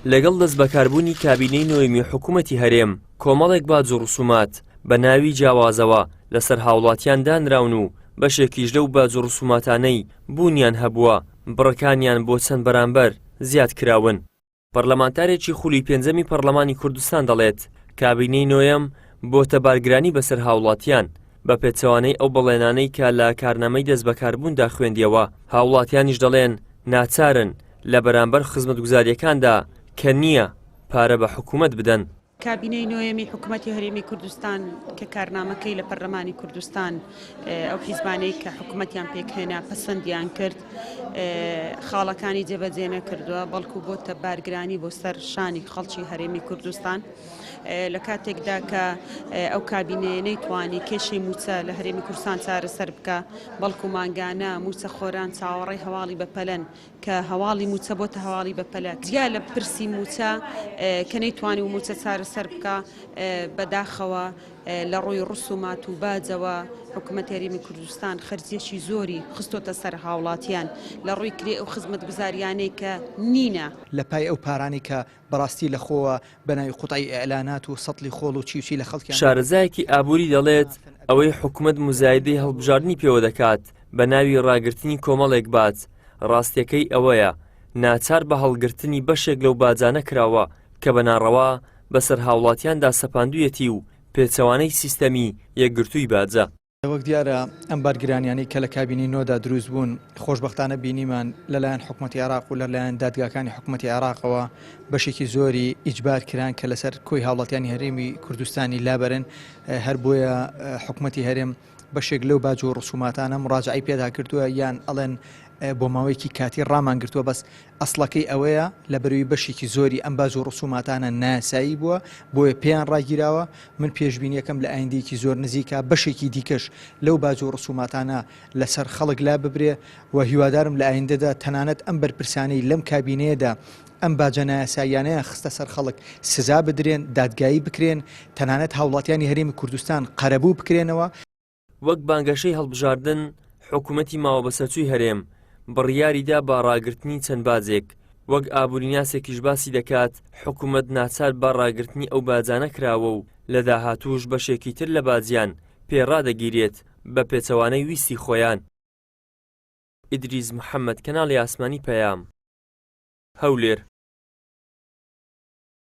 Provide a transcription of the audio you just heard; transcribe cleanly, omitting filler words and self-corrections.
لەگەڵ دەستبەکاربوونی کابینەی نۆیەمی حکوومەتی هەرێم، کۆمەڵێک باج و ڕسومات بە ناوی جیاوازەوە لەسەر هاوڵاتیان دانراون و بەشێکیش لەو باج و ڕسوماتانەی بوونیان هەبووە، بڕەکانیان بۆ چەند بەرامبەر زیاد کراون. پەرلەمانتارێکی خولی پێنجەمی پەرلەمانی کوردستان دەڵێت، کابینەی نۆیەم بۆتە بارگرانی بەسەر هاوڵاتیان، بە پێچەوانەی ئەو بەڵێنانەی کە لە کارنامەی دەستبەکاربووندا خوێندیەوە، هاوڵاتیانیش دەڵێن ناچارن لە بەرامبەر خزمەتگوزارییەکاندا کە نییە پارە بە حکومەت بدەن. کابینەی نۆیەمی حکومەتی هەرێمی کوردستان کە کارنامەکەی لە پەرلەمانی کوردستان ئەو حیزبانەی کە حکومەتیان پێکهێنا پەسەندیان کرد خاڵەکانی جێبەجێ نەکردووە بەڵکو بۆتە بارگرانی بۆ سەر شانی خەڵکی هەرێمی کوردستان لە کاتێکدا کە ئەو کابینەیە نەیتوانی کێشەی موچە لە هەرێمی کوردستان چارەسەر بکە بەڵکو مانگانە موچە خۆران چاوەڕێی هەواڵی بەپەلەن کە هەواڵی مووچە بۆتە هەواڵی بەپەلە جیا لە پرسی مووچە کە نەیتوانی و مووچە چارەسەر بکا بەداخەوە لە ڕووی ڕسومات و باجەوە حکوومەت هەرێمی کوردستان خەرجیەکی زۆری خستۆتە سەر هاوڵاتیان لە ڕووی کرێ و خزمەتگوزاریانەی کە نینە. لە پای ئەو پارانەی کە بەڕاستی لە خۆوە بە ناوی قوتعی ئیعلانات و سەتڵی خۆڵ و چی و چی لە خەڵکیان شارەزایەکی ئابووری دەڵێت، ئەوەی حکومەت موزایدەی هەڵبژاردنی پێوە دەکات بە ناوی ڕاگرتنی کۆمەڵێک باج، ڕاستیەکەی ئەوەیە ناچار بە هەڵگرتنی بەشێک لەو باجانە کراوە کە بە ناڕەوا بەسەر هاوڵاتیاندا سەپاندویەتی و پێچەوانەی سیستەمی یەکگرتووی باجە. وەک دیارە ئەم بارگرانیانەی کە لە کابینەی نۆدا دروست بوون، خۆشبەختانە بینیمان لەلایەن حکومەتی عێراق و لەلایەن دادگاکانی حکومەتی عێراقەوە بەشێکی زۆری ئیجبار کران کە لەسەر کۆی هاوڵاتیانی هەرێمی کوردستانی لابەرن، هەر بۆیە حکومەتی هەرێم بەشێک لەو باج و ڕسوماتانە مڕاجعەی پێدا کردووە یان ئەڵێن بۆ ماوەیەکی کاتی ڕامان گرتووە بەس ئەسڵەکەی ئەوەیە لەبەروی بەشێکی زۆری ئەم باج و ڕسوماتانە نایاسایی بووە بۆیە پێیان ڕاگیراوە من پێشبینیەکەم لە ئایندەیەکی زۆر نزیکە بەشێکی دیکەش لەو باج و ڕسوماتانە لەسەر خەڵک لا ببرێ و هیوادارم لە ئایندەدا تەنانەت ئەم بەرپرسانەی لەم کابینەیەدا ئەم باجە نایاساییانەیان خستە سەر خەڵک سزا بدرێن، دادگایی بکرێن، تەنانەت هاوڵاتیانی هەرێمی کوردستان قەرەبوو بکرێنەوە. وەک بانگەشەی هەڵبژاردن، حکومەتی ماوەبەسەرچووی هەرێم بڕیاریدا بە ڕاگرتنی چەند باجێک، وەک ئابووریناسێکیش باسی دەکات، حکومەت ناچار بە ڕاگرتنی ئەو باجانە کراوە و لە داهاتووش بەشێکی تر لە باجیان پێ ڕادەگیرێت بە پێچەوانەی ویستی خۆیان. ئیدریس محەمەد، کەناڵی ئاسمانی پەیام، هەولێر.